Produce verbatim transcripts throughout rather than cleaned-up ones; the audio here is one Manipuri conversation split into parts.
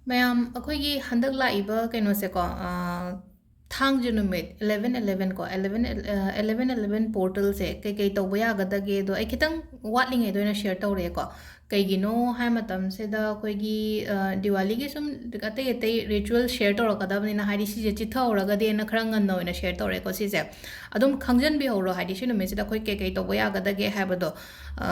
ꯃꯌꯥꯝ, ꯑꯩꯈꯣꯏꯒꯤ ꯍꯟꯗꯛ ꯂꯥꯛꯏꯕ ꯀꯩꯅꯣꯁꯦꯀꯣ, ꯑ, ꯊꯥꯡꯖ ꯅꯨꯃꯤꯠ, eleven eleven ꯀꯣ, eleven, ꯑ, eleven eleven portalꯁꯦ ꯀꯩꯀꯩ ꯇꯧꯕ ꯌꯥꯒꯗꯒꯦꯗꯣ ꯑꯩ ꯈꯤꯇꯪ ꯋꯥꯠꯂꯤꯉꯩꯗ ꯑꯣꯏꯅ share ꯇꯧꯔꯛꯑꯦꯀꯣ꯫ ꯀꯩꯒꯤꯅꯣ ꯍꯥꯏ ꯃꯇꯝꯁꯤꯗ ꯑꯩꯈꯣꯏꯒꯤ, ꯑ, ꯗꯤꯋꯥꯂꯤꯒꯤ ꯁꯨꯝ ꯑꯇꯩ ꯑꯇꯩ ritual share ꯇꯧꯔꯛꯀꯗꯕꯅꯤꯅ, ꯍꯥꯏꯗꯤ ꯁꯤꯁꯦ ꯆꯤꯠꯊꯍꯧꯔꯒꯗꯤꯅ ꯈꯔ ꯉꯟꯅ ꯑꯣꯏꯅ share ꯇꯧꯔꯛꯑꯦꯀꯣ ꯁꯤꯁꯦ꯫ ꯑꯗꯨꯝ ꯈꯪꯖꯟꯕꯤꯍꯧꯔꯣ, ꯍꯥꯏꯗꯤ ꯁꯤ ꯅꯨꯃꯤꯠꯁꯤꯗ ꯑꯩꯈꯣꯏ ꯀꯩꯀꯩ ꯇꯧꯕ ꯌꯥꯒꯗꯒꯦ ꯍꯥꯏꯕꯗꯣ꯫ ꯑ,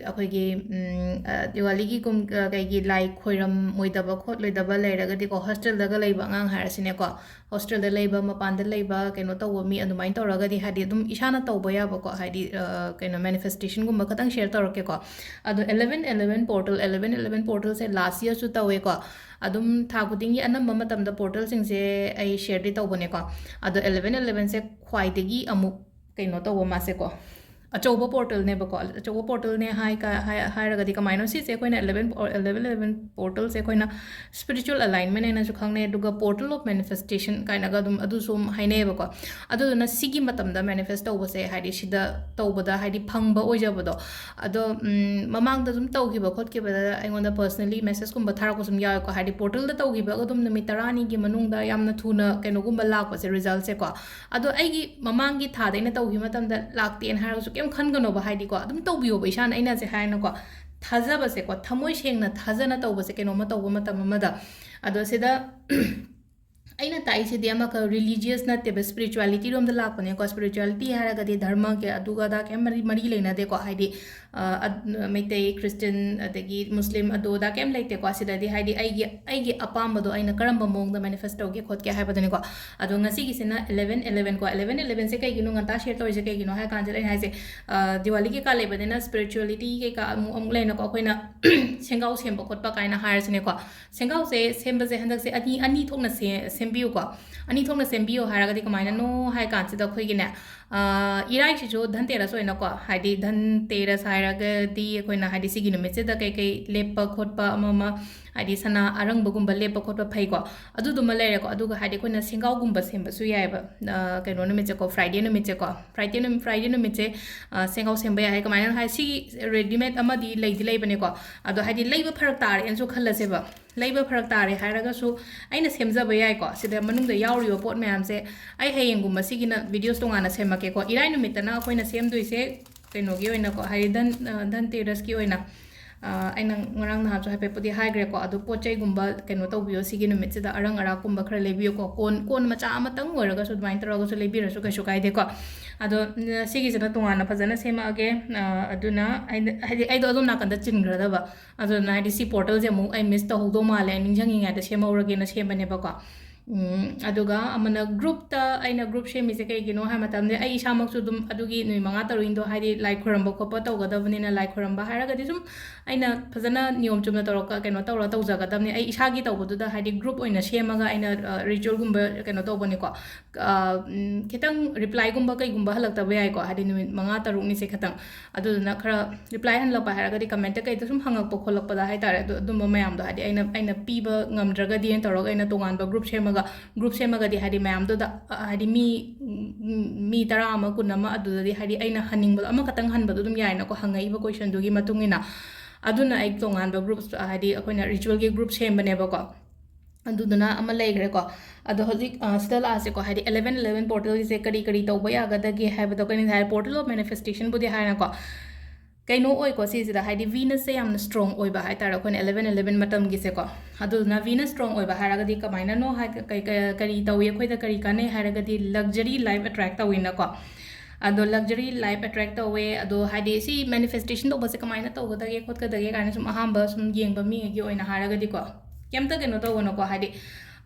ꯑꯩꯈꯣꯏꯒꯤ, ꯎꯝ, ꯑ, ꯗꯤꯋꯥꯂꯤꯒꯤ ꯀꯨꯝ-, ꯑ, ꯀꯩꯒꯤ ꯂꯥꯏ ꯈꯣꯏꯔꯝꯃꯣꯏꯗꯕ ꯈꯣꯠꯂꯣꯏꯗꯕ ꯂꯩꯔꯒꯗꯤꯀꯣ, hostelꯗꯒ ꯂꯩꯕ ꯑꯉꯥꯡ ꯍꯥꯏꯔꯁꯤꯅꯦꯀꯣ, hostelꯗ ꯂꯩꯕ, ꯃꯄꯥꯟꯗ ꯂꯩꯕ, ꯀꯩꯅꯣ ꯇꯧꯕ ꯃꯤ ꯑꯗꯨꯃꯥꯏꯅ ꯇꯧꯔꯒꯗꯤ, ꯍꯥꯏꯗꯤ ꯑꯗꯨꯝ ꯏꯁꯥꯅ ꯇꯧꯕ ꯌꯥꯕꯀꯣ, ꯍꯥꯏꯗꯤ, ꯑ, ꯀꯩꯅꯣ, manifestationꯒꯨꯝꯕ ꯈꯇꯪ share ꯇꯧꯔꯛꯀꯦꯀꯣ꯫ ꯑꯗꯣ eleven eleven portal, eleven eleven portalꯁꯦ last yearꯁꯨ ꯇꯧꯋꯦꯀꯣ꯫ ꯑꯗꯨꯝ ꯊꯥ ꯈꯨꯗꯤꯡꯒꯤ ꯑꯅꯝꯕ ꯃꯇꯝꯗ portalꯁꯤꯡꯁꯦ ꯑꯩ shareꯗꯤ ꯇꯧꯕꯅꯦꯀꯣ꯫ ꯑꯗꯣ eleven elevenꯁꯦ ꯈ꯭ꯋꯥꯏꯗꯒꯤ ꯑꯃꯨꯛ ꯀꯩꯅꯣ ꯇꯧꯕ ꯃꯥꯁꯦꯀꯣ, ꯑꯆꯧꯕ portalꯅꯦꯕꯀꯣ꯫ ꯑꯆꯧꯕ portalꯅꯦ ꯍꯥꯏ ꯀ-, ꯍꯥꯏ-, ꯍꯥꯏꯔꯒꯗꯤ ꯀꯃꯥꯏꯅꯣ ꯁꯤꯁꯦ ꯑꯩꯈꯣꯏꯅ eleven, eleven eleven portalꯁꯦ ꯑꯩꯈꯣꯏꯅ spiritual alignment ꯍꯥꯏꯅꯁꯨ ꯈꯪꯅꯩ, ꯑꯗꯨꯒ portal of manifestation ꯀꯥꯏꯅꯒ ꯑꯗꯨꯝ ꯑꯗꯨꯁꯨ ꯍꯥꯏꯅꯩꯌꯦꯕꯀꯣ꯫ ꯑꯗꯨꯗꯨꯅ ꯁꯤꯒꯤ ꯃꯇꯝꯗ manifest ꯇꯧꯕꯁꯦ, ꯍꯥꯏꯗꯤ ꯁꯤꯗ ꯇꯧꯕꯗ ꯍꯥꯏꯗꯤ ꯐꯪꯕ ꯑꯣꯏꯖꯕꯗꯣ꯫ ꯑꯗꯣ, ꯎꯝ, ꯃꯃꯥꯡꯗ ꯑꯗꯨꯝ ꯇꯧꯈꯤꯕ ꯈꯣꯠꯈꯤꯕꯗ ꯑꯩꯉꯣꯟꯗ personally messageꯀꯨꯝꯕ ꯊꯥꯔꯛꯄ ꯁꯨꯝ ꯌꯥꯎꯋꯦꯀꯣ, ꯍꯥꯏꯗꯤ portalꯗ ꯇꯧꯈꯤꯕꯒ ꯑꯗꯨꯝ ꯅꯨꯃꯤꯠ ꯇꯔꯥꯅꯤꯒꯤ ꯃꯅꯨꯡꯗ ꯌꯥꯝꯅ ꯊꯨꯅ ꯀꯩꯅꯣꯒꯨꯝꯕ ꯂꯥꯛꯄꯁꯦ, resultꯁꯦꯀꯣ꯫ ꯑꯗꯣ ꯑꯩꯒꯤ ꯃꯃꯥꯡꯒꯤ ꯊꯥꯗ ꯑꯩꯅ ꯇꯧꯈꯤꯕ ꯃꯇꯝꯗ ꯂꯥꯛꯇꯦꯅ ꯍꯥꯏꯔꯒꯁꯨ ꯀꯩꯝ ꯈꯟꯒꯅꯣꯕ, ꯍꯥꯏꯗꯤꯀꯣ, ꯑꯗꯨꯝ ꯇꯧꯕꯤꯌꯣꯕ꯫ ꯏꯁꯥꯅ, ꯑꯩꯅꯁꯦ ꯍꯥꯏꯅꯀꯣ, ꯊꯥꯖꯕꯁꯦꯀꯣ, ꯊꯃꯣꯏ ꯁꯦꯡꯅ ꯊꯥꯖꯅ ꯇꯧꯕꯁꯦ ꯀꯩꯅꯣꯝꯃ ꯇꯧꯕ ꯃꯇꯝ ꯑꯃꯗ꯫ ꯑꯗꯣ ꯁꯤꯗ ꯑꯩꯅ ꯇꯥꯛꯏꯁꯤꯗꯤ ꯑꯃꯈꯛ religious ꯅꯠꯇꯦꯕ, spirituality ꯔꯣꯝꯗ ꯂꯥꯛꯄꯅꯦꯀꯣ꯫ Spirituality ꯍꯥꯏꯔꯒꯗꯤ ꯙꯔꯃꯒꯤ ꯑꯗꯨꯒ ꯑꯗꯥ ꯀꯩꯝ ꯃꯔꯤ, ꯃꯔꯤ ꯂꯩꯅꯗꯦꯀꯣ꯫ ꯍꯥꯏꯗꯤ, ꯑ, ꯑ, ꯃꯩꯇꯩ, Christian, ꯑꯗꯒꯤ Muslim, ꯑꯗꯨ ꯑꯗꯥ ꯀꯩꯝ ꯂꯩꯇꯦꯀꯣ꯫ ꯁꯤꯗꯗꯤ ꯍꯥꯏꯗꯤ ꯑꯩꯒꯤ, ꯑꯩꯒꯤ ꯑꯄꯥꯝꯕꯗꯣ ꯑꯩꯅ ꯀꯔꯝꯕ ꯃꯑꯣꯡꯗ manifest ꯇꯧꯒꯦ ꯈꯣꯠꯀꯦ ꯍꯥꯏꯕꯗꯨꯅꯤꯀꯣ꯫ ꯑꯗꯣ ꯉꯁꯤꯒꯤꯁꯤꯅ eleven eleven ꯀꯣ꯫ Eleven elevenꯁꯦ ꯀꯩꯒꯤꯅꯣ ꯉꯟꯇꯥ share ꯇꯧꯔꯤꯁꯦ ꯀꯩꯒꯤꯅꯣ ꯍꯥꯏ ꯀꯥꯟꯁꯤꯗ ꯑꯩꯅ ꯍꯥꯏꯁꯦ, ꯑ, ꯗꯤꯋꯥꯂꯤ ꯀꯩꯀꯥ ꯂꯩꯕꯅꯤꯅ spirituality ꯀꯩꯀꯥ ꯑꯃꯨꯛ, ꯑꯃꯨꯛ ꯂꯩꯅꯀꯣ꯫ ꯑꯩꯈꯣꯏꯅ ꯁꯦꯡꯒꯥꯎ ꯁꯦꯝꯕ ꯈꯣꯠꯄ ꯀꯥꯏꯅ ꯍꯥꯏꯔꯁꯤꯅꯦꯀꯣ꯫ ꯁꯦꯡꯒꯥꯎꯁꯦ ꯁꯦꯝꯕꯁꯦ ꯍꯟꯗꯛꯁꯦ ꯑꯅꯤ, ꯑꯅꯤ ꯊꯣꯛꯅ ꯁꯦ-, ꯁꯦꯝꯕꯤꯌꯨꯀꯣ꯫ ꯑꯅꯤ ꯊꯣꯛꯅ ꯁꯦꯝꯕꯤꯌꯨ ꯍꯥꯏꯔꯒꯗꯤ ꯀꯃꯥꯏꯅꯅꯣ ꯍꯥꯏ ꯀꯥꯟꯁꯤꯗ ꯑꯩꯈꯣꯏꯒꯤꯅꯦ, ꯑ, ꯏꯔꯥꯏꯁꯤꯁꯨ ꯙꯟꯇꯦꯔꯁ ꯑꯣꯏꯅꯀꯣ, ꯍꯥꯏꯗꯤ ꯙꯟꯇꯦꯔꯁ ꯍꯥꯏꯔꯒꯗꯤ ꯑꯩꯈꯣꯏꯅ ꯍꯥꯏꯗꯤ ꯁꯤꯒꯤ ꯅꯨꯃꯤꯠꯁꯤꯗ ꯀꯩꯀꯩ ꯂꯦꯞꯄ ꯈꯣꯠꯄ ꯑꯃ ꯑꯃ, ꯍꯥꯏꯗꯤ ꯁꯅꯥ ꯑꯔꯪꯕꯒꯨꯝꯕ ꯂꯦꯞꯄ ꯈꯣꯠꯄ ꯐꯩꯀꯣ꯫ ꯑꯗꯨꯗꯨꯃ ꯂꯩꯔꯦꯀꯣ꯫ ꯑꯗꯨꯒ ꯍꯥꯏꯗꯤ ꯑꯩꯈꯣꯏꯅ ꯁꯦꯡꯒꯥꯎꯒꯨꯝꯕ ꯁꯦꯝꯕꯁꯨ ꯌꯥꯏꯑꯕ, ꯑ, ꯀꯩꯅꯣ ꯅꯨꯃꯤꯠꯁꯦꯀꯣ, Friday ꯅꯨꯃꯤꯠꯁꯦꯀꯣ꯫ Friday ꯅꯨꯃꯤꯠ, Friday ꯅꯨꯃꯤꯠꯁꯦ, ꯑ, ꯁꯦꯡꯒꯥꯎ ꯁꯦꯝꯕ ꯌꯥꯏ꯫ ꯍꯥꯏ ꯀꯃꯥꯏꯅ ꯍꯥꯏ, ꯁꯤꯒꯤ readymade ꯑꯃꯗꯤ ꯂꯩꯗꯤ ꯂꯩꯕꯅꯦꯀꯣ꯫ ꯑꯗꯣ ꯍꯥꯏꯗꯤ ꯂꯩꯕ ꯐꯔꯛ ꯇꯥꯔꯦꯅꯁꯨ ꯈꯜꯂꯁꯦꯕ꯫ ꯂꯩꯕ ꯐꯔꯛ ꯇꯥꯔꯦ ꯍꯥꯏꯔꯒꯁꯨ ꯑꯩꯅ ꯁꯦꯝꯖꯕ ꯌꯥꯏꯀꯣ꯫ ꯁꯤꯗ ꯃꯅꯨꯡꯗ ꯌꯥꯎꯔꯤꯕ ꯄꯣꯠ ꯃꯌꯥꯝꯁꯦ ꯑꯩ ꯍꯌꯦꯡꯒꯨꯝꯕ ꯁꯤꯒꯤꯅ videos ꯇꯣꯉꯥꯟꯅ ꯁꯦꯝꯃꯛꯀꯦꯀꯣ꯫ ꯏꯔꯥꯏ ꯅꯨꯃꯤꯠꯇꯅ ꯑꯩꯈꯣꯏꯅ ꯁꯦꯝꯗꯣꯏꯁꯦ ꯀꯩꯅꯣꯒꯤ ꯑꯣꯏꯅꯀꯣ, ꯍꯥꯏꯗꯤ ꯙꯟ ꯑ, ꯙꯟꯇꯦꯔꯁꯀꯤ ꯑꯣꯏꯅ꯫ ꯑ, ꯑꯩꯅ ꯉꯔꯥꯡ ꯅꯍꯥꯟꯁꯨ ꯍꯥꯏꯐꯦꯠꯄꯨꯗꯤ ꯍꯥꯏꯈ꯭ꯔꯦꯀꯣ, ꯑꯗꯣ ꯄꯣꯠ ꯆꯩꯒꯨꯝꯕ ꯀꯩꯅꯣ ꯇꯧꯕꯤꯌꯣ, ꯁꯤꯒꯤ ꯅꯨꯃꯤꯠꯁꯤꯗ ꯑꯔꯪ ꯑꯔꯥꯛꯀꯨꯝꯕ ꯈꯔ ꯂꯩꯕꯤꯌꯨꯀꯣ꯫ ꯀꯣꯟ, ꯀꯣꯟ ꯃꯆꯥ ꯑꯃꯇꯪ ꯑꯣꯏꯔꯒꯁꯨ ꯑꯗꯨꯃꯥꯏꯅ ꯇꯧꯔꯒꯁꯨ ꯂꯩꯕꯤꯔꯁꯨ ꯀꯩꯁꯨ ꯀꯥꯏꯗꯦꯀꯣ꯫ ꯑꯗꯣ ꯎꯝ, ꯁꯤꯒꯤꯁꯤꯅ ꯇꯣꯉꯥꯟꯅ ꯐꯖꯅ ꯁꯦꯝꯃꯛꯑꯒꯦ꯫ ꯑ, ꯑꯗꯨꯅ ꯑꯩꯅ, ꯍꯥꯏꯗꯤ ꯑꯩꯗꯣ ꯑꯗꯣꯝ ꯅꯥꯀꯟꯗ ꯆꯤꯟꯈ꯭ꯔꯗꯕ, ꯑꯗꯨꯅ ꯍꯥꯏꯗꯤ ꯁꯤ portalꯁꯦ ꯑꯃꯨꯛ ꯑꯩ miss ꯇꯧꯍꯧꯗꯧ ꯃꯥꯜꯂꯦ, ꯑꯩ ꯅꯤꯡꯁꯤꯡꯉꯤꯉꯩꯗ ꯁꯦꯝꯍꯧꯔꯒꯦꯅ ꯁꯦꯝꯕꯅꯦꯕꯀꯣ꯫ ꯎꯝ, ꯑꯗꯨꯒ ꯑꯃꯅ groupꯇ ꯑꯩꯅ group ꯁꯦꯝꯃꯤꯁꯦ ꯀꯩꯒꯤꯅꯣ ꯍꯥꯏ ꯃꯇꯝꯗ, ꯑꯩ ꯏꯁꯥꯃꯛꯁꯨ ꯑꯗꯨꯝ ꯑꯗꯨꯒꯤ ꯅꯨꯃꯤꯠ ꯃꯉꯥ ꯇꯔꯨꯛꯅꯤꯗꯣ ꯍꯥꯏꯗꯤ ꯂꯥꯏ ꯈꯣꯏꯔꯝꯕ ꯈꯣꯠꯄ ꯇꯧꯒꯗꯕꯅꯤꯅ, ꯂꯥꯏ ꯈꯣꯏꯔꯝꯕ ꯍꯥꯏꯔꯒꯗꯤ ꯁꯨꯝ ꯑꯩꯅ ꯐꯖꯅ ꯅꯤꯌꯣꯝ ꯆꯨꯝꯅ ꯇꯧꯔꯒ, ꯀꯩꯅꯣ ꯇꯧꯔꯒ ꯇꯧꯖꯒꯗꯕꯅꯤ꯫ ꯑꯩ ꯏꯁꯥꯒꯤ ꯇꯧꯕꯗꯨꯗ ꯍꯥꯏꯗꯤ group ꯑꯣꯏꯅ ꯁꯦꯝꯃꯒ ꯑꯩꯅ, ꯑ, ritualꯒꯨꯝꯕ ꯀꯩꯅꯣ ꯇꯧꯕꯅꯤꯀꯣ꯫ ꯑ, ꯎꯝ, ꯈꯤꯇꯪ replyꯒꯨꯝꯕ ꯀꯩꯒꯨꯝꯕ ꯍꯜꯂꯛꯇꯕ ꯌꯥꯏꯀꯣ, ꯍꯥꯏꯗꯤ ꯅꯨꯃꯤꯠ ꯃꯉꯥ ꯇꯔꯨꯛꯅꯤꯁꯦ ꯈꯤꯇꯪ꯫ ꯑꯗꯨꯗꯨꯅ ꯈꯔ reply ꯍꯜꯂꯛꯄ ꯍꯥꯏꯔꯒꯗꯤ commentꯇ ꯀꯩꯗ ꯁꯨꯝ ꯍꯪꯉꯛꯄ ꯈꯣꯠꯂꯛꯄꯗ ꯍꯥꯏꯇꯥꯔꯦ, ꯑꯗꯨ, ꯑꯗꯨꯝꯕ ꯃꯌꯥꯝꯗꯣ ꯍꯥꯏꯗꯤ ꯑꯩꯅ, ꯑꯩꯅ ꯄꯤꯕ ꯉꯝꯗ꯭ꯔꯒꯗꯤꯅ ꯇꯧꯔꯒ ꯑꯩꯅ ꯇꯣꯉꯥꯟꯕ group ꯁꯦꯝꯃꯒ, group ꯁꯦꯝꯃꯒꯗꯤ ꯍꯥꯏꯗꯤ ꯃꯌꯥꯝꯗꯨꯗ, ꯑ, ꯍꯥꯏꯗꯤ ꯃꯤ, ꯎꯝ, ꯃꯤ ꯇꯔꯥ ꯑꯃ, ꯀꯨꯟ ꯑꯃ ꯑꯗꯨꯗꯗꯤ ꯍꯥꯏꯗꯤ ꯑꯩꯅ ꯍꯟꯅꯤꯡꯕꯗꯣ ꯑꯃꯈꯛꯇꯪ ꯍꯟꯕꯗꯣ ꯑꯗꯨꯝ ꯌꯥꯏꯅꯀꯣ, ꯍꯪꯉꯛꯏꯕ questionꯗꯨꯒꯤ ꯃꯇꯨꯡ ꯏꯟꯅ꯫ ꯑꯗꯨꯅ ꯑꯩ ꯇꯣꯉꯥꯟꯕ groups, ꯍꯥꯏꯗꯤ ꯑꯩꯈꯣꯏꯅ ritualꯒꯤ group ꯁꯦꯝꯕꯅꯦꯕꯀꯣ꯫ ꯑꯗꯨꯗꯨꯅ ꯑꯃ ꯂꯩꯈ꯭ꯔꯦꯀꯣ꯫ ꯑꯗꯣ ꯍꯧꯖꯤꯛ, ꯑ, ꯁꯤꯗ ꯂꯥꯛꯑꯁꯤꯀꯣ, ꯍꯥꯏꯗꯤ eleven eleven portalꯒꯤꯁꯦ ꯀꯔꯤ ꯀꯔꯤ ꯇꯧꯕ ꯌꯥꯒꯗꯒꯦ ꯍꯥꯏꯕꯗꯣ, ꯑꯩꯈꯣꯏꯅ ꯉꯁꯥꯏ portal of manifestationꯕꯨꯗꯤ ꯍꯥꯏꯔꯦꯀꯣ꯫ ꯀꯩꯅꯣ ꯑꯣꯏꯀꯣ, ꯁꯤꯁꯤꯗ ꯍꯥꯏꯗꯤ Venusꯁꯦ ꯌꯥꯝꯅ strong ꯑꯣꯏꯕ ꯍꯥꯏꯇꯥꯔꯦ, ꯑꯩꯈꯣꯏꯅ eleven eleven ꯃꯇꯝꯒꯤꯁꯦꯀꯣ꯫ ꯑꯗꯨꯗꯨꯅ Venus strong ꯑꯣꯏꯕ ꯍꯥꯏꯔꯒꯗꯤ ꯀꯃꯥꯏꯅꯅꯣ ꯍꯥꯏ-, ꯀꯩ-, ꯀ-, ꯀꯔꯤ ꯇꯧꯏ, ꯑꯩꯈꯣꯏꯗ ꯀꯔꯤ ꯀꯥꯟꯅꯩ ꯍꯥꯏꯔꯒꯗꯤ luxury life attract ꯇꯧꯋꯤꯅꯀꯣ꯫ ꯑꯗꯣ luxury life attract ꯇꯧꯋꯦ꯫ ꯑꯗꯣ ꯍꯥꯏꯗꯤ ꯁꯤ manifestation ꯇꯧꯕꯁꯦ ꯀꯃꯥꯏꯅ ꯇꯧꯒꯗꯒꯦ ꯈꯣꯠꯀꯗꯒꯦ ꯀꯥꯏꯅ ꯁꯨꯝ ꯑꯍꯥꯟꯕ ꯁꯨꯝ ꯌꯦꯡꯕ ꯃꯤꯒꯤ ꯑꯣꯏꯅ ꯍꯥꯏꯔꯒꯗꯤꯀꯣ, ꯀꯩꯝꯇ ꯀꯩꯅꯣ ꯇꯧꯒꯅꯨꯀꯣ, ꯍꯥꯏꯗꯤ,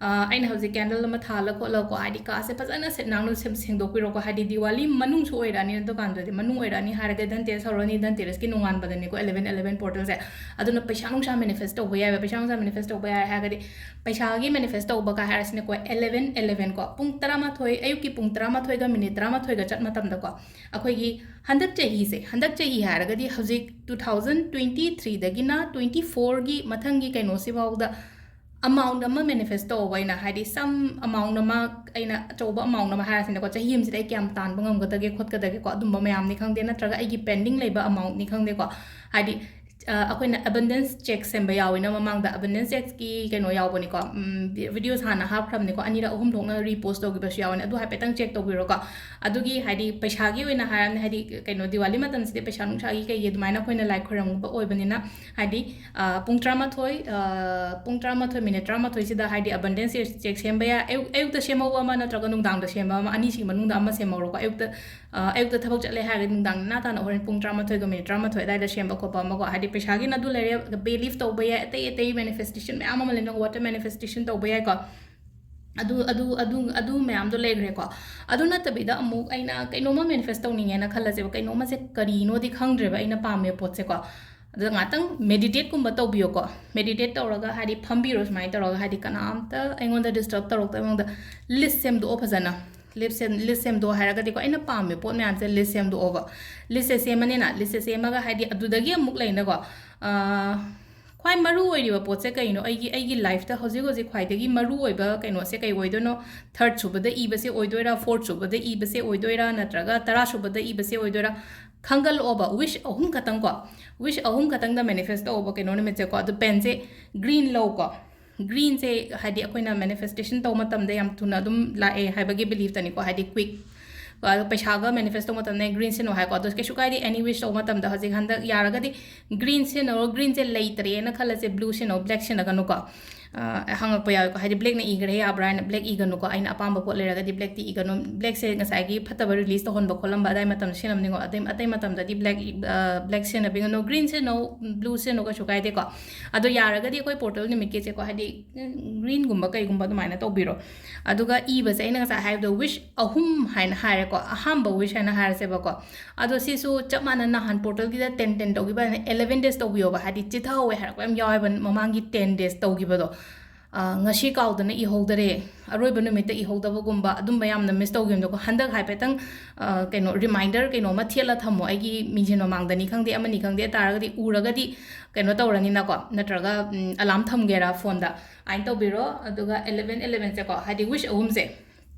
ꯑ, ꯑꯩꯅ ꯍꯧꯖꯤꯛ candle ꯑꯃ ꯊꯥꯜꯂ ꯈꯣꯠꯂꯒꯀꯣ, ꯍꯥꯏꯗꯤ ꯀꯥꯁꯦ ꯐꯖꯅ ꯁꯤꯠ ꯅꯥꯟꯅ ꯁꯦꯝ-, ꯁꯦꯡꯗꯣꯛꯄꯤꯔꯣꯀꯣ, ꯍꯥꯏꯗꯤ ꯗꯤꯋꯥꯂꯤ ꯃꯅꯨꯡꯁꯨ ꯑꯣꯏꯔꯛꯑꯅꯤ, ꯑꯗꯨꯀꯥꯟꯗꯗꯤ ꯃꯅꯨꯡ ꯑꯣꯏꯔꯛꯑꯅꯤ ꯍꯥꯏꯔꯒ ꯙꯟꯇꯦꯔꯁ ꯍꯧꯔꯅꯤ, ꯙꯟꯇꯦꯔꯁꯀꯤ ꯅꯣꯡꯉꯥꯟꯕꯗꯅꯤꯀꯣ eleven eleven portalꯁꯦ꯫ ꯑꯗꯨꯅ ꯄꯩꯁꯥ ꯅꯨꯡꯁꯥ manifest ꯇꯧꯕ ꯌꯥꯏꯕ, ꯄꯩꯁꯥ ꯅꯨꯡꯁꯥ manifest ꯇꯧꯕ ꯌꯥꯏ ꯍꯥꯏꯔꯒꯗꯤ, ꯄꯩꯁꯥꯒꯤ manifest ꯇꯧꯕ ꯀꯥꯏ ꯍꯥꯏꯔꯁꯤꯅꯀꯣ, eleven eleven ꯀꯣ, ꯄꯨꯡ ꯇꯔꯥꯃꯥꯊꯣꯏ, ꯑꯌꯨꯛꯀꯤ ꯄꯨꯡ ꯇꯔꯥꯃꯥꯊꯣꯏꯒ minute ꯇꯔꯥꯃꯥꯊꯣꯏꯒ ꯆꯠ ꯃꯇꯝꯗꯀꯣ, ꯑꯩꯈꯣꯏꯒꯤ ꯍꯟꯗꯛ ꯆꯍꯤꯁꯦ, ꯍꯟꯗꯛ ꯆꯍꯤ ꯍꯥꯏꯔꯒꯗꯤ ꯍꯧꯖꯤꯛ two thousand twenty threeꯗꯒꯤꯅ twenty fourꯒꯤ ꯃꯊꯪꯒꯤ ꯀꯩꯅꯣꯁꯤꯐꯥꯎꯗ amount ꯑꯃ manifest ꯇꯧꯕ ꯑꯩꯅ, ꯍꯥꯏꯗꯤ some amount ꯑꯃ, ꯑꯩꯅ ꯑꯆꯧꯕ amount ꯑꯃ ꯍꯥꯏꯔꯁꯤꯅꯦꯀꯣ, ꯆꯍꯤ ꯑꯃꯁꯤꯗ ꯑꯩ ꯀꯌꯥꯝ ꯇꯥꯟꯕ ꯉꯝꯒꯗꯒꯦ ꯈꯣꯠꯀꯗꯒꯦꯀꯣ, ꯑꯗꯨꯝꯕ ꯃꯌꯥꯝꯅꯤ ꯈꯪꯗꯦ, ꯅꯠꯇ꯭ꯔꯒ ꯑꯩꯒꯤ pending ꯂꯩꯕ amountꯅꯤ ꯈꯪꯗꯦꯀꯣ, ꯍꯥꯏꯗꯤ ꯑ, ꯑꯩꯈꯣꯏꯅ abundance check ꯁꯦꯝꯕ ꯌꯥꯎꯋꯤꯅ, ꯃꯃꯥꯡꯗ abundance checkꯀꯤ ꯀꯩꯅꯣ ꯌꯥꯎꯕꯅꯤꯀꯣ, ꯎꯝ, videos ꯍꯥꯟꯅ ꯍꯥꯞꯈ꯭ꯔꯕꯅꯤꯀꯣ, ꯑꯅꯤꯔꯛ ꯑꯍꯨꯝ ꯊꯣꯛꯅ repost ꯇꯧꯈꯤꯕꯁꯨ ꯌꯥꯎꯕꯅꯤ, ꯑꯗꯨ ꯍꯥꯏꯐꯦꯠꯇꯪ check ꯇꯧꯕꯤꯔꯣꯀꯣ꯫ ꯑꯗꯨꯒꯤ ꯍꯥꯏꯗꯤ ꯄꯩꯁꯥꯒꯤ ꯑꯣꯏꯅ ꯍꯥꯏꯔꯕꯅꯤ, ꯍꯥꯏꯗꯤ ꯀꯩꯅꯣ ꯗꯤꯋꯥꯂꯤ ꯃꯇꯝꯁꯤꯗꯤ ꯄꯩꯁꯥ ꯅꯨꯡꯁꯥꯒꯤ ꯀꯩꯒꯤ ꯑꯗꯨꯃꯥꯏꯅ ꯑꯩꯈꯣꯏꯅ ꯂꯥꯏ ꯈꯣꯏꯔꯝꯕ ꯑꯣꯏꯕꯅꯤꯅ, ꯍꯥꯏꯗꯤ ꯑ, ꯄꯨꯡ ꯇꯔꯥꯃꯥꯊꯣꯏ, ꯑ, ꯄꯨꯡ ꯇꯔꯥꯃꯥꯊꯣꯏ ꯃꯤꯅꯤꯠ ꯇꯔꯥꯃꯥꯊꯣꯏꯁꯤꯗ ꯍꯥꯏꯗꯤ abundance check ꯁꯦꯝꯕ ꯌꯥꯏ꯫ ꯑꯌꯨꯛ-, ꯑꯌꯨꯛꯇ ꯁꯦꯝꯍꯧꯕ ꯑꯃ ꯅꯠꯇ꯭ꯔꯒ ꯅꯨꯡꯗꯥꯡꯗ ꯁꯦꯝꯕ ꯑꯃ, ꯑꯅꯤꯁꯤꯒꯤ ꯃꯅꯨꯡꯗ ꯑꯃ ꯁꯦꯝꯍꯧꯔꯣꯀꯣ꯫ ꯑꯌꯨꯛꯇ, ꯑ, ꯑꯌꯨꯛꯇ ꯊꯕꯛ ꯆꯠꯂꯦ ꯍꯥꯏꯔꯒꯗꯤ ꯅꯨꯡꯗꯥꯡ ꯅꯦꯅꯥ ꯇꯥꯅ ꯍꯣꯔꯦꯟ ꯄꯨꯡ ꯇꯔꯥꯃꯥꯊꯣꯏꯒ ꯃꯤꯅꯤꯠ ꯇꯔꯥꯃꯥꯊꯣꯏ ꯑꯗꯨꯋꯥꯏꯗ ꯁꯦꯝꯕ ꯈꯣꯠꯄ ꯑꯃꯀꯣ꯫ ꯍꯥꯏꯗꯤ ꯄꯩꯁꯥꯒꯤꯅ ꯑꯗꯨ ꯂꯩꯔꯦ, belief ꯇꯧꯕ ꯌꯥꯏ, ꯑꯇꯩ ꯑꯇꯩ manifestation ꯃꯌꯥꯝ ꯑꯃ ꯂꯩꯅ, water manifestation ꯇꯧꯕ ꯌꯥꯏꯀꯣ꯫ ꯑꯗꯨ, ꯑꯗꯨ, ꯑꯗꯨ, ꯑꯗꯨ ꯃꯌꯥꯝꯗꯣ ꯂꯩꯈ꯭ꯔꯦꯀꯣ꯫ ꯑꯗꯨ ꯅꯠꯇꯕꯤꯗ ꯑꯃꯨꯛ ꯑꯩꯅ ꯀꯩꯅꯣꯝꯃ manifest ꯇꯧꯅꯤꯡꯉꯦꯅ ꯈꯜꯂꯁꯦꯕ, ꯀꯩꯅꯣꯝꯃꯁꯦ ꯀꯔꯤꯅꯣꯗꯤ ꯈꯪꯗ꯭ꯔꯦꯕ ꯑꯩꯅ ꯄꯥꯝꯃꯤꯕ ꯄꯣꯠꯁꯦꯀꯣ꯫ ꯑꯗ ꯉꯥꯛꯇꯪ meditateꯀꯨꯝꯕ ꯇꯧꯕꯤꯌꯣꯀꯣ꯫ Meditate ꯇꯧꯔꯒ ꯍꯥꯏꯗꯤ ꯐꯝꯕꯤꯔꯣ ꯁꯨꯃꯥꯏꯅ ꯇꯧꯔꯒ, ꯍꯥꯏꯗꯤ ꯀꯅꯥꯝꯇ ꯑꯩꯉꯣꯟꯗ disturb ꯇꯧꯔꯛꯇꯕ ꯃꯑꯣꯡꯗ list ꯁꯦꯝꯗꯣꯛꯑꯣ ꯐꯖꯅ꯫ List ꯁꯦꯝ-, list ꯁꯦꯝꯗꯣꯛꯑꯣ ꯍꯥꯏꯔꯒꯗꯤꯀꯣ, ꯑꯩꯅ ꯄꯥꯝꯃꯤꯕ ꯄꯣꯠ ꯃꯌꯥꯝꯁꯦ list ꯁꯦꯝꯗꯣꯛꯑꯣꯕ꯫ Listꯁꯦ ꯁꯦꯝꯃꯅꯤꯅ, listꯁꯦ ꯁꯦꯝꯃꯒ ꯍꯥꯏꯗꯤ ꯑꯗꯨꯗꯒꯤ ꯑꯃꯨꯛ ꯂꯩꯅꯀꯣ, ꯑꯥ, ꯈ꯭ꯋꯥꯏ ꯃꯔꯨ ꯑꯣꯏꯔꯤꯕ ꯄꯣꯠꯁꯦ ꯀꯩꯅꯣ? ꯑꯩꯒꯤ, ꯑꯩꯒꯤ lifeꯇ ꯍꯧꯖꯤꯛ ꯍꯧꯖꯤꯛ ꯈ꯭ꯋꯥꯏꯗꯒꯤ ꯃꯔꯨ ꯑꯣꯏꯕ ꯀꯩꯅꯣꯁꯦ ꯀꯩ ꯑꯣꯏꯗꯣꯏꯅꯣ? Third ꯁꯨꯕꯗ ꯏꯕꯁꯦ ꯑꯣꯏꯗꯣꯏꯔꯥ, fourth ꯁꯨꯕꯗ ꯏꯕꯁꯦ ꯑꯣꯏꯗꯣꯏꯔꯥ, ꯅꯠꯇ꯭ꯔꯒ ꯇꯔꯥ ꯁꯨꯕꯗ ꯏꯕꯁꯦ ꯑꯣꯏꯗꯣꯏꯔꯥ? ꯈꯪꯒꯠꯂꯛꯑꯣꯕ꯫ Wish ꯑꯍꯨꯝ ꯈꯛꯇꯪ ꯀꯣ, wish ꯑꯍꯨꯝ ꯈꯛꯇꯪꯗ manifest ꯇꯧꯑꯣꯕ ꯀꯩꯅꯣ ꯅꯨꯃꯤꯠꯁꯦꯀꯣ꯫ ꯑꯗꯨ penꯁꯦ green ꯂꯧꯀꯣ꯫ Greenꯁꯦ ꯍꯥꯏꯗꯤ ꯑꯩꯈꯣꯏꯅ manifestation ꯇꯧꯕ ꯃꯇꯝꯗ ꯌꯥꯝ ꯊꯨꯅ ꯑꯗꯨꯝ ꯂꯥꯛꯑꯦ ꯍꯥꯏꯕꯒꯤ beliefꯇꯅꯤꯀꯣ, ꯍꯥꯏꯗꯤ quick꯫ ꯑꯗꯣ ꯄꯩꯁꯥꯒ manifest ꯇꯧꯕ ꯃꯇꯝꯗ green ꯁꯤꯖꯤꯟꯅꯧ ꯍꯥꯏꯀꯣ꯫ ꯑꯗꯣ ꯀꯩꯁꯨ ꯀꯥꯏꯗꯦ, any wish ꯇꯧꯕ ꯃꯇꯝꯗ ꯍꯧꯖꯤꯛ ꯍꯟꯗꯛ ꯌꯥꯔꯒꯗꯤ green ꯁꯤꯖꯤꯟꯅꯧꯔꯣ꯫ Greenꯁꯦ ꯂꯩꯇ꯭ꯔꯦꯅ ꯈꯜꯂꯁꯦ, blue ꯁꯤꯖꯤꯟꯅꯧ, black ꯁꯤꯖꯤꯟꯅꯒꯅꯨꯀꯣ꯫ ꯑ, ꯍꯪꯉꯛꯄ ꯌꯥꯎꯋꯦꯀꯣ, ꯍꯥꯏꯗꯤ blackꯅ ꯏꯈ꯭ꯔꯦ ꯌꯥꯕ꯭ꯔꯥ ꯍꯥꯏꯅ꯫ Black ꯏꯒꯅꯨꯀꯣ, ꯑꯩꯅ ꯑꯄꯥꯝꯕ ꯄꯣꯠ ꯂꯩꯔꯒꯗꯤ blackꯇꯤ ꯏꯒꯅꯨ꯫ Blackꯁꯦ ꯉꯁꯥꯏꯒꯤ ꯐꯠꯇꯕ release ꯇꯧꯍꯟꯕ ꯈꯣꯠꯍꯟꯕ ꯑꯗꯥꯏ ꯃꯇꯝꯗ ꯁꯤꯖꯤꯟꯅꯕꯅꯤꯀꯣ꯫ ꯑꯗꯩ ꯑꯇꯩ ꯃꯇꯝꯗꯗꯤ black, ꯑ, black ꯁꯤꯖꯤꯟꯅꯕꯤꯒꯅꯨ꯫ Green ꯁꯤꯖꯤꯟꯅꯧ, blue ꯁꯤꯖꯤꯟꯅꯧ, ꯀꯩꯁꯨ ꯀꯥꯏꯗꯦꯀꯣ꯫ ꯑꯗꯣ ꯌꯥꯔꯒꯗꯤ ꯑꯩꯈꯣꯏ portal ꯅꯨꯃꯤꯠꯀꯤꯁꯦꯀꯣ, ꯍꯥꯏꯗꯤ, ꯎꯝ, greenꯒꯨꯝꯕ ꯀꯩꯒꯨꯝꯕ ꯑꯗꯨꯃꯥꯏꯅ ꯇꯧꯕꯤꯔꯣ꯫ ꯑꯗꯨꯒ ꯏꯕꯁꯦ ꯑꯩꯅ ꯉꯁꯥꯏ ꯍꯥꯏꯕꯗꯣ wish ꯑꯍꯨꯝ ꯍꯥꯏꯅ ꯍꯥꯏꯔꯦꯀꯣ, ꯑꯍꯥꯟꯕ wish ꯍꯥꯏꯅ ꯍꯥꯏꯔꯁꯦꯕꯀꯣ꯫ ꯑꯗꯣ ꯁꯤꯁꯨ ꯆꯞ ꯃꯥꯟꯅ ꯅꯍꯥꯟ portalꯒꯤꯗ ten ten ꯇꯧꯈꯤꯕ ꯑꯗꯨꯃꯥꯏꯅ eleven days ꯇꯧꯕꯤꯌꯣꯕ, ꯍꯥꯏꯗꯤ ꯆꯤꯊꯍꯧꯋꯦ ꯍꯥꯏꯔꯛꯄ ꯌꯥꯝ ꯌꯥꯎꯋꯦꯕ ꯃꯃꯥꯡꯒꯤ ten days ꯇꯧꯈꯤꯕꯗꯣ꯫ ꯑ, ꯉꯁꯤ ꯀꯥꯎꯗꯅ ꯏꯍꯧꯗꯔꯦ, ꯑꯔꯣꯏꯕ ꯅꯨꯃꯤꯠꯇ ꯏꯍꯧꯗꯕꯒꯨꯝꯕ ꯑꯗꯨꯝꯕ ꯌꯥꯝꯅ miss ꯇꯧꯈꯤꯕꯗꯣꯀꯣ꯫ ꯍꯟꯗꯛ ꯍꯥꯏꯐꯦꯠꯇꯪ, ꯑ, ꯀꯩꯅꯣ, reminder ꯀꯩꯅꯣꯝꯃ ꯊꯦꯠꯂ ꯊꯝꯃꯣ, ꯑꯩꯒꯤ ꯃꯤꯡꯁꯦꯜ ꯃꯃꯥꯡꯗꯅꯤ ꯈꯪꯗꯦ, ꯑꯃꯅꯤ ꯈꯪꯗꯦ, ꯇꯥꯔꯒꯗꯤ ꯎꯔꯒꯗꯤ ꯀꯩꯅꯣ ꯇꯧꯔꯅꯤꯅꯀꯣ, ꯅꯠꯇ꯭ꯔꯒ, ꯎꯝ, alarm ꯊꯝꯒꯦꯔꯥ phoneꯗ, ꯑꯗꯨꯃꯥꯏꯅ ꯇꯧꯕꯤꯔꯣ꯫ ꯑꯗꯨꯒ eleven elevenꯁꯦꯀꯣ, ꯍꯥꯏꯗꯤ wish ꯑꯍꯨꯝꯁꯦ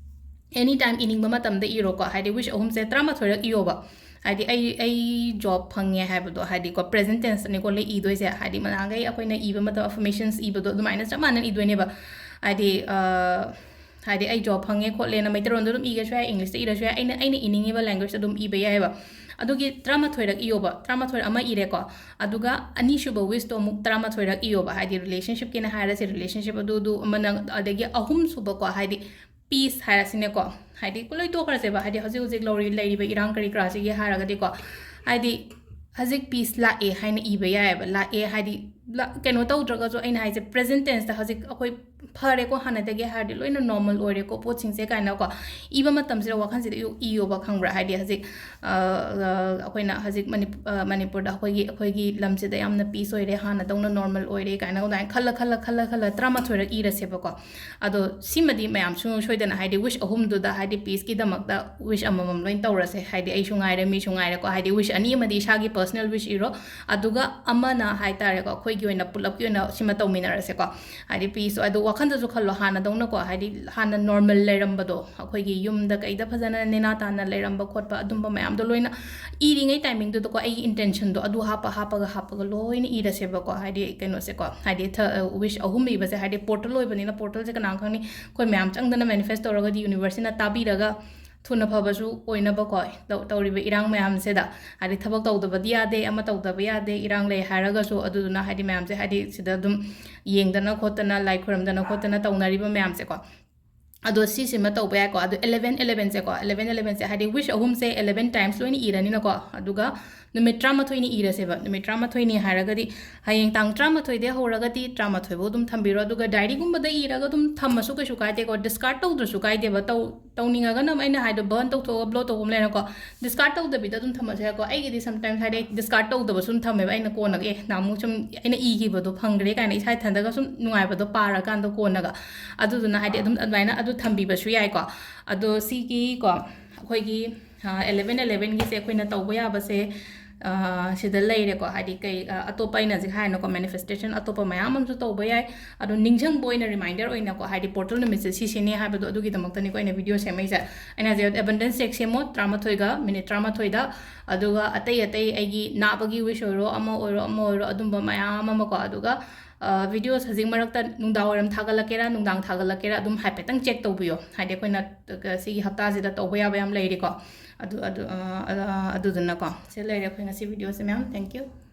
any time ꯏꯅꯤꯡꯕ ꯃꯇꯝꯗ ꯏꯔꯣꯀꯣ, ꯍꯥꯏꯗꯤ wish ꯑꯍꯨꯝꯁꯦ ꯇꯔꯥꯃꯥꯊꯣꯏꯔꯛ ꯏꯌꯣꯕ꯫ ꯍꯥꯏꯗꯤ ꯑꯩ ꯑꯩ ꯖꯣꯕ ꯐꯪꯉꯦ ꯍꯥꯏꯕꯗꯣ, ꯍꯥꯏꯗꯤꯀꯣ, ꯄ꯭ꯔꯦꯖꯦꯟ ꯇꯦꯟꯁꯇꯅꯤꯀꯣ ꯂꯩ ꯏꯗꯣꯏꯁꯦ꯫ ꯍꯥꯏꯗꯤ ꯅꯍꯥꯟꯈꯩ ꯑꯩꯈꯣꯏꯅ ꯏꯕ ꯃꯇꯝ, ꯑꯐꯔꯃꯦꯁꯟꯁ ꯏꯕꯗꯣ ꯑꯗꯨꯃꯥꯏꯅ ꯆꯞ ꯃꯥꯟꯅꯅ ꯏꯗꯣꯏꯅꯦꯕ꯫ ꯍꯥꯏꯗꯤ ꯍꯥꯏꯗꯤ ꯑꯩ ꯖꯣꯕ ꯐꯪꯉꯦ ꯈꯣꯠꯂꯦꯅ ꯃꯩꯇꯩꯔꯣꯟꯗ ꯑꯗꯨꯝ ꯏꯒꯦꯁꯨ ꯌꯥꯏ, ꯏꯪꯂꯤꯁꯇ ꯏꯔꯁꯨ ꯌꯥꯏ, ꯑꯩꯅ ꯑꯩꯅ ꯏꯅꯤꯡꯉꯤꯕ ꯂꯦꯡꯒ꯭ꯋꯦꯖꯇ ꯑꯗꯨꯝ ꯏꯕ ꯌꯥꯏꯑꯕ꯫ ꯑꯗꯨꯒꯤ ꯇꯔꯥꯃꯥꯊꯣꯏꯔꯛ ꯏꯌꯣꯕ꯫ ꯇꯔꯥꯃꯥꯊꯣꯏ ꯑꯃ ꯏꯔꯦꯀꯣ꯫ ꯑꯗꯨꯒ ꯑꯅꯤꯁꯨꯕ ꯋꯤꯁꯇꯣ ꯑꯃꯨꯛ ꯇꯔꯥꯃꯥꯊꯣꯏꯔꯛ ꯏꯌꯣꯕ꯫ ꯍꯥꯏꯗꯤ ꯔꯤꯂꯦꯁꯟꯁꯤꯞꯀꯤꯅ ꯍꯥꯏꯔꯁꯦ, ꯔꯤꯂꯦꯁꯟꯁꯤꯞ ꯑꯗꯨꯗꯨ ꯑꯃꯅ꯫ ꯑꯗꯒꯤ ꯑꯍꯨꯝꯁꯨꯕꯀꯣ, ꯍꯥꯏꯗꯤ ꯄꯤꯁ ꯍꯥꯏꯔꯁꯤꯅꯦꯀꯣ꯫ ꯍꯥꯏꯗꯤ ꯂꯣꯏ ꯇꯣꯛꯈ꯭ꯔꯁꯦꯕ, ꯍꯥꯏꯗꯤ ꯍꯧꯖꯤꯛ ꯍꯧꯖꯤꯛ ꯂꯧꯔꯤ ꯂꯩꯔꯤꯕ ꯏꯔꯥꯡ ꯀꯔꯤ ꯀꯔꯥꯁꯤꯒꯤ ꯍꯥꯏꯔꯒꯗꯤꯀꯣ꯫ ꯍꯥꯏꯗꯤ ꯍꯧꯖꯤꯛ ꯄꯤꯁ ꯂꯥꯛꯑꯦ ꯍꯥꯏꯅ ꯏꯕ ꯌꯥꯏꯑꯕ꯫ ꯂꯥꯛꯑꯦ ꯍꯥꯏꯗꯤ ꯂꯥ- ꯀꯩꯅꯣ ꯇꯧꯗ꯭ꯔꯒꯁꯨ, ꯑꯩꯅ ꯍꯥꯏꯁꯦ ꯄ꯭ꯔꯦꯖꯦꯟ ꯇꯦꯟꯁꯇ ꯍꯧꯖꯤꯛ ꯑꯩꯈꯣꯏ ꯐꯔꯦꯀꯣ, ꯍꯥꯟꯅꯗꯒꯤ ꯍꯥꯏꯔꯗꯤ ꯂꯣꯏꯅ ꯅꯣꯔꯃꯦꯜ ꯑꯣꯏꯔꯦꯀꯣ ꯄꯣꯠꯁꯤꯡꯁꯦ ꯀꯥꯏꯅꯀꯣ ꯏꯕ ꯃꯇꯝꯁꯤꯗ ꯋꯥꯈꯜꯁꯤꯗ ꯏꯌꯨ- ꯏꯌꯣꯕ, ꯈꯪꯕ꯭ꯔꯥ? ꯍꯥꯏꯗꯤ ꯍꯧꯖꯤꯛ ꯑ, ꯑ, ꯑꯩꯈꯣꯏꯅ ꯍꯧꯖꯤꯛ ꯃꯅꯤꯄ- ꯑ, ꯃꯅꯤꯄꯨꯔꯗ ꯑꯩꯈꯣꯏꯒꯤ ꯑꯩꯈꯣꯏꯒꯤ ꯂꯝꯁꯤꯗ ꯌꯥꯝꯅ ꯄꯤꯁ ꯑꯣꯏꯔꯦ, ꯍꯥꯟꯅꯗꯧꯅ ꯅꯣꯔꯃꯦꯜ ꯑꯣꯏꯔꯦ ꯀꯥꯏꯅ ꯑꯗꯨꯃꯥꯏꯅ ꯈꯜꯂ ꯈꯜꯂ ꯈꯜꯂ ꯈꯜꯂ ꯇꯔꯥꯃꯥꯊꯣꯏꯔꯛ ꯏꯔꯁꯦꯕꯀꯣ꯫ ꯑꯗꯣ ꯁꯤꯃꯗꯤ ꯃꯌꯥꯝ ꯁꯨꯡꯁꯣꯏ ꯁꯣꯏꯗꯅ, ꯍꯥꯏꯗꯤ ꯋꯤꯁ ꯑꯍꯨꯝꯗꯨꯗ ꯍꯥꯏꯗꯤ ꯄꯤꯁꯀꯤꯗꯃꯛꯇ ꯋꯤꯁ ꯑꯃꯃꯝ ꯂꯣꯏ ꯇꯧꯔꯁꯦ꯫ ꯍꯥꯏꯗꯤ ꯑꯩꯁꯨ ꯉꯥꯏꯔꯦ, ꯃꯤꯁꯨ ꯉꯥꯏꯔꯦꯀꯣ꯫ ꯍꯥꯏꯗꯤ ꯋꯤꯁ ꯑꯅꯤ ꯑꯃꯗꯤ ꯏꯁꯥꯒꯤ ꯄꯔꯁꯅꯦꯜ ꯋꯤꯁ ꯏꯔꯣ, ꯑꯗꯨꯒ ꯑꯃꯅ ꯍꯥꯏꯇꯥꯔꯦꯀꯣ, ꯑꯩꯈꯣꯏꯒꯤ ꯑꯣꯏꯅ ꯄꯨꯂꯞꯀꯤ ꯑꯣꯏꯅ ꯁꯤꯃ ꯇꯧꯃꯤꯟꯅꯔꯁꯦꯀꯣ꯫ ꯍꯥꯏꯗꯤ ꯄꯤꯁ ꯑꯗꯣ ꯋꯥꯈꯟꯗꯁꯨ ꯈꯜꯂꯣ, ꯍꯥꯟꯅꯗꯧꯅꯀꯣ, ꯍꯥꯏꯗꯤ ꯍꯥꯟꯅ ꯅꯣꯔꯃꯦꯜ ꯂꯩꯔꯝꯕꯗꯣ, ꯑꯩꯈꯣꯏꯒꯤ ꯌꯨꯝꯗ ꯀꯩꯗ ꯐꯖꯅ ꯅꯦꯅꯥ ꯇꯥꯅ ꯂꯩꯔꯝꯕ ꯈꯣꯠꯄ ꯑꯗꯨꯝꯕ ꯃꯌꯥꯝꯗꯣ ꯂꯣꯏꯅ ꯏꯔꯤꯉꯩ ꯇꯥꯏꯃꯤꯡꯗꯨꯗꯀꯣ ꯑꯩꯒꯤ ꯏꯟꯇꯦꯟꯁꯟꯗꯣ ꯑꯗꯨ ꯍꯥꯞꯄ ꯍꯥꯞꯄꯒ ꯍꯥꯞꯄꯒ ꯂꯣꯏꯅ ꯏꯔꯁꯦꯕꯀꯣ꯫ ꯍꯥꯏꯗꯤ ꯀꯩꯅꯣꯁꯦꯀꯣ, ꯍꯥꯏꯗꯤ ꯋꯤꯁ ꯑꯍꯨꯝ ꯏꯕꯁꯦ, ꯍꯥꯏꯗꯤ ꯄꯣꯔꯇꯦꯜ ꯑꯣꯏꯕꯅꯤꯅ, ꯄꯣꯔꯇꯦꯜꯁꯦ ꯀꯅꯥ ꯈꯪꯅꯤ, ꯑꯩꯈꯣꯏ ꯃꯌꯥꯝ ꯆꯪꯗꯅ ꯃꯦꯅꯤꯐꯦꯁ ꯇꯧꯔꯒꯗꯤ ꯌꯨꯅꯤꯚꯔꯁꯁꯤꯅ ꯇꯥꯕꯤꯔꯒ ꯊꯨꯅ ꯐꯕꯁꯨ ꯑꯣꯏꯅꯕꯀꯣ꯫ ꯇꯧ- ꯇꯧꯔꯤꯕ ꯏꯔꯥꯡ ꯃꯌꯥꯝꯁꯤꯗ, ꯍꯥꯏꯗꯤ ꯊꯕꯛ ꯇꯧꯗꯕꯗꯤ ꯌꯥꯗꯦ, ꯑꯃ ꯇꯧꯗꯕ ꯌꯥꯗꯦ, ꯏꯔꯥꯡ ꯂꯩ ꯍꯥꯏꯔꯒꯁꯨ꯫ ꯑꯗꯨꯗꯨꯅ ꯍꯥꯏꯗꯤ ꯃꯌꯥꯝꯁꯦ ꯍꯥꯏꯗꯤ ꯁꯤꯗ ꯑꯗꯨꯝ ꯌꯦꯡꯗꯅ ꯈꯣꯠꯇꯅ, ꯂꯥꯏ ꯈꯨꯔꯝꯗꯅ ꯈꯣꯠꯇꯅ ꯇꯧꯅꯔꯤꯕ ꯃꯌꯥꯝꯁꯦꯀꯣ꯫ ꯑꯗꯣ ꯁꯤꯁꯤꯃ ꯇꯧꯕ ꯌꯥꯏꯀꯣ꯫ ꯑꯗꯣ ꯑꯦꯂꯦꯚꯦꯟ ꯑꯦꯂꯦꯚꯦꯟꯁꯦꯀꯣ, ꯑꯦꯂꯦꯚꯦꯟ ꯑꯦꯂꯦꯚꯦꯟꯁꯦ ꯍꯥꯏꯗꯤ ꯋꯤꯁ ꯑꯍꯨꯝꯁꯦ ꯑꯦꯂꯦꯚꯦꯟ ꯇꯥꯏꯝꯁ ꯂꯣꯏꯅ ꯏꯔꯅꯤꯅꯀꯣ꯫ ꯑꯗꯨꯒ ꯅꯨꯃꯤꯠ ꯇꯔꯥꯃꯥꯊꯣꯏꯅꯤ ꯏꯔꯁꯦꯕ꯫ ꯅꯨꯃꯤꯠ ꯇꯔꯥꯃꯥꯊꯣꯏꯅꯤ ꯍꯥꯏꯔꯒꯗꯤ ꯍꯌꯦꯡ ꯇꯥꯡ ꯇꯔꯥꯃꯥꯊꯣꯏꯗꯩ ꯍꯧꯔꯒꯗꯤ ꯇꯔꯥꯃꯥꯊꯣꯏꯐꯧ ꯑꯗꯨꯝ ꯊꯝꯕꯤꯔꯣ꯫ ꯑꯗꯨꯒ ꯗꯥꯏꯔꯤꯒꯨꯝꯕꯗ ꯏꯔꯒ ꯑꯗꯨꯝ ꯊꯝꯃꯁꯨ ꯀꯩꯁꯨ ꯀꯥꯏꯗꯦꯀꯣ, ꯗꯤꯁꯀꯥꯔꯗ ꯇꯧꯗ꯭ꯔꯁꯨ ꯀꯥꯏꯗꯦꯕ꯫ ꯇꯧ ꯇꯧꯅꯤꯡꯉꯒꯅ ꯑꯩꯅ ꯍꯥꯏꯗꯣ ꯕꯔꯟ ꯇꯧꯊꯣꯛꯑꯒ ꯕ꯭ꯂꯣ ꯇꯧꯕ ꯑꯃ ꯂꯩꯔꯦꯀꯣ꯫ ꯗꯤꯁꯀꯥꯔꯗ ꯇꯧꯗꯕꯤꯗ ꯑꯗꯨꯝ ꯊꯝꯃꯁꯨ ꯌꯥꯏꯀꯣ꯫ ꯑꯩꯒꯤꯗꯤ ꯁꯝꯇꯥꯏꯝꯁ ꯍꯥꯏꯗꯤ ꯗꯤꯁꯀꯥꯔꯗ ꯇꯧꯗꯕꯁꯨ ꯑꯗꯨꯝ ꯊꯝꯃꯦꯕ꯫ ꯑꯩꯅ ꯀꯣꯟꯅꯒ ꯑꯦ ꯅꯍꯥꯟꯃꯨꯛ ꯁꯨꯝ ꯑꯩꯅ ꯏꯈꯤꯕꯗꯣ ꯐꯪꯗ꯭ꯔꯦ ꯀꯥꯏꯅ ꯏꯁꯥ ꯏꯊꯟꯗꯒ ꯁꯨꯝ ꯅꯨꯡꯉꯥꯏꯕꯗꯣ ꯄꯥꯔꯀꯥꯟꯗ ꯀꯣꯟꯅꯒ꯫ ꯑꯗꯨꯗꯨꯅ ꯍꯥꯏꯗꯤ ꯑꯗꯨꯝ ꯑꯗꯨꯃꯥꯏꯅ ꯑꯗꯨ ꯊꯝꯕꯤꯕꯁꯨ ꯌꯥꯏꯀꯣ꯫ ꯑꯗꯣ ꯁꯤꯒꯤꯀꯣ ꯑꯩꯈꯣꯏꯒꯤ ꯑꯦꯂꯦꯚꯦꯟ ꯑꯦꯂꯦꯚꯦꯟꯒꯤꯁꯦ ꯑꯩꯈꯣꯏꯅ ꯇꯧꯕ ꯌꯥꯕꯁꯦ ꯁꯤꯗ ꯂꯩꯔꯦꯀꯣ꯫ ꯍꯥꯏꯗꯤ ꯀꯩ ꯑꯇꯣꯞꯄ ꯑꯩꯅ ꯍꯧꯖꯤꯛ ꯍꯥꯏꯅꯀꯣ, ꯃꯦꯅꯤꯐꯦꯁꯇꯦꯁꯟ ꯑꯇꯣꯞꯄ ꯃꯌꯥꯝ ꯑꯃꯁꯨ ꯇꯧꯕ ꯌꯥꯏ꯫ ꯑꯗꯣ ꯅꯤꯡꯁꯤꯡꯕ ꯑꯣꯏꯅ, ꯔꯤꯃꯥꯏꯟꯗꯔ ꯑꯣꯏꯅꯀꯣ, ꯍꯥꯏꯗꯤ ꯄꯣꯔꯇꯦꯜ ꯅꯨꯃꯤꯠꯁꯦ ꯁꯤꯁꯤꯅꯦ ꯍꯥꯏꯕꯗꯣ, ꯑꯗꯨꯒꯤꯗꯃꯛꯇꯅꯤꯀꯣ ꯑꯩꯅ ꯚꯤꯗꯤꯑꯣ ꯁꯦꯝꯃꯛꯏꯁꯦ꯫ ꯑꯩꯅ ꯍꯧꯖꯤꯛ ꯑꯦꯕꯟꯗꯦꯟꯁ ꯆꯦꯛ ꯁꯦꯝꯃꯣ, ꯇꯔꯥꯃꯥꯊꯣꯏꯒ, ꯃꯤꯅꯤꯠ ꯇꯔꯥꯃꯥꯊꯣꯏꯗ꯫ ꯑꯗꯨꯒ ꯑꯇꯩ ꯑꯇꯩ ꯑꯩꯒꯤ ꯅꯥꯕꯒꯤ ꯋꯤꯁ ꯑꯣꯏꯔꯣ, ꯑꯃ ꯑꯣꯏꯔꯣ, ꯑꯃ ꯑꯣꯏꯔꯣ, ꯑꯗꯨꯝꯕ ꯃꯌꯥꯝ ꯑꯃꯀꯣ꯫ ꯑꯗꯨꯒ ꯚꯤꯗꯤꯑꯣꯁ ꯍꯧꯖꯤꯛ ꯃꯔꯛꯇ ꯅꯨꯡꯗꯥꯡ ꯋꯥꯏꯔꯝ ꯊꯥꯒꯠꯂꯛꯀꯦꯔꯥ, ꯅꯨꯡꯗꯥꯡ ꯊꯥꯒꯠꯂꯛꯀꯦꯔꯥ, ꯑꯗꯨꯝ ꯍꯥꯏꯐꯦꯠꯇꯪ ꯆꯦꯛ ꯇꯧꯕꯤꯌꯣ꯫ ꯍꯥꯏꯗꯤ ꯑꯩꯈꯣꯏꯅ ꯁꯤꯒꯤ ꯍꯞꯇꯥꯁꯤꯗ ꯇꯧꯕ ꯌꯥꯕ ꯌꯥꯝ ꯂꯩꯔꯤꯀꯣ꯫ ꯑꯗꯨ ꯑꯗꯨ ꯑꯗꯨꯗꯨꯅꯀꯣ, ꯁꯤ ꯂꯩꯔꯦ ꯑꯩꯈꯣꯏ ꯉꯁꯤ ꯚꯤꯗꯤꯑꯣꯁꯦ ꯃꯌꯥꯝ꯫ Thank you꯫